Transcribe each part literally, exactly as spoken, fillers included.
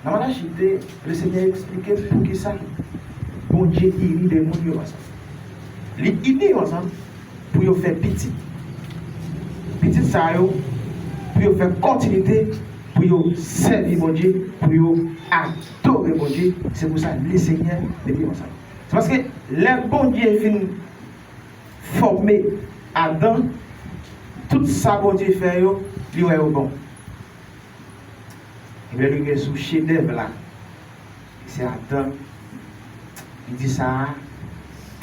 Nan Malachi de, Lesenyè eksplike n poukisa Bondye ini de moun yo ansanm. Li ini yo ansanm pou yo fè pitit. Pitit sa yo, pou yo fè kontinite, pou yo sèvi Bondye, pou yo adore Bondye. Se pou sa Lesenyè mete yo ansanm. Se paske lè Bondye fin fòme Adan, tout sa Bondye fè yo, li wè yo bon. Epi lè li rive sou chedèv la, se Adan, li di sa a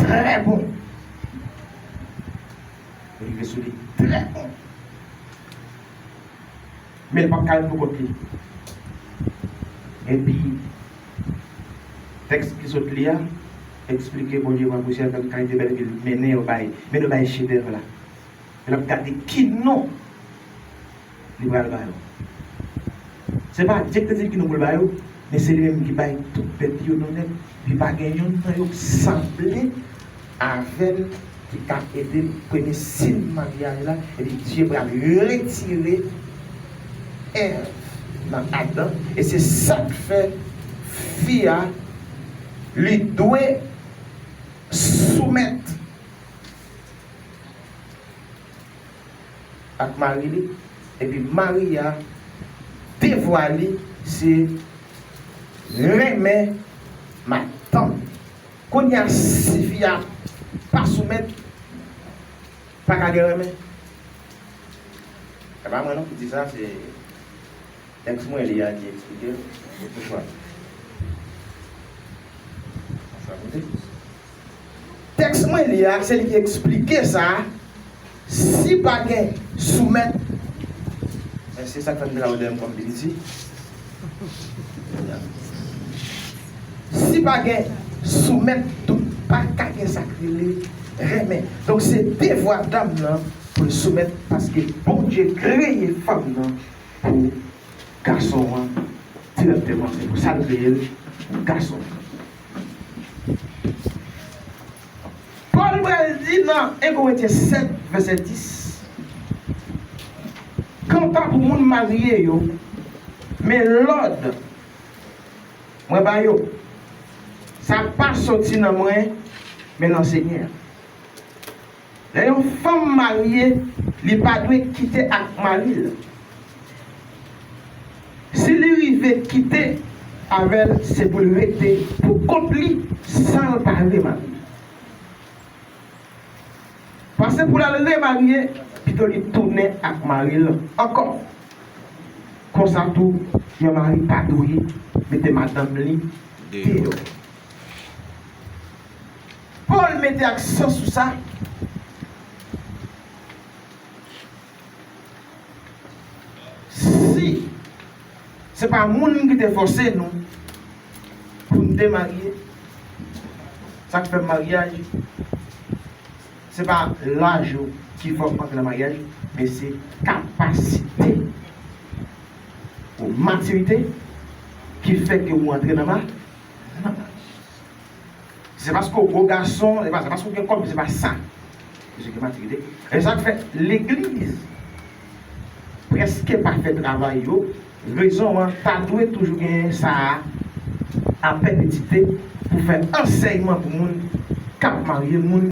trè bon. Li rive sou li, trè bon. Men li p ap ka ret pou kont li. Epi, tèks ki sot li a eksplike Bondye pran pousyè, fè tout kalite bèl vil, mennen yo bay, mennen yo bay chedèv la. Epi l ap gade ki non li pral ba yo. Se pa Dye ki te di l ki non pou l ba yo, men se li menm ki bay tout bèt yo non nèt. Epi pa gen youn nan yo k sanble avè l ki ka ede l premye siy maryaj la, epi Dye pral retire Èv nan Adan, e se sa k fè fi a, li dwe soumèt ak mari li, epi mari a, devwa li, se renmen madanm. Kounye a, si fi a pa soumèt, pa ka gen renmen. Se pa mwen non ki di sa, se tèks mwen li a ki eksplike l. Ou chwa. Sa koute. Tèks mwen li a, se li ki eksplike sa. Si pa gen soumèt, men se sa k fè m te ka wè dèyè m kòm P D C. Si pa gen soumèt, tou pa ka gen sa k rele renmen. Donk, se devwa dam nan pou l soumèt, paske Bondye kreye fanm nan pou gason an dirèkteman. Se pou sa l kreye l, pou gason an. Pòl pral di nan en Korentyen sèt, vèsè dis, kanta pou moun marye yo, men lòd mwen ba yo, sa pa soti nan mwen, men nan Senyè a. Lè yon fanm marye, li pa dwe kite ak mari l. Si li rive kite avè l, se pou l rete pou kont li, san l pa remarye. Pase pou l al remarye, pito li tounen ak mari l ankò. Konsa tou, yon mari pa dwe mete madanm li deyò. Pòl mete aksan sou sa. Si se pa moun ki te fòse nou pou n te marye, sa k fè maryaj, se pa laj ou ki fè w antre nan maryaj, men se kapasite ou matirite ki fè ke ou antre nan ma-, nan maryaj. Se paske w gwo gason, se pa, se paske w gen kòb, se pa sa. Mesye gen matirite. E sa k fè legliz prèske pa fè travay yo. Rezon an, ta dwe toujou genyen sa a, a pèpetite pou fè ansèyman pou moun k ap marye, moun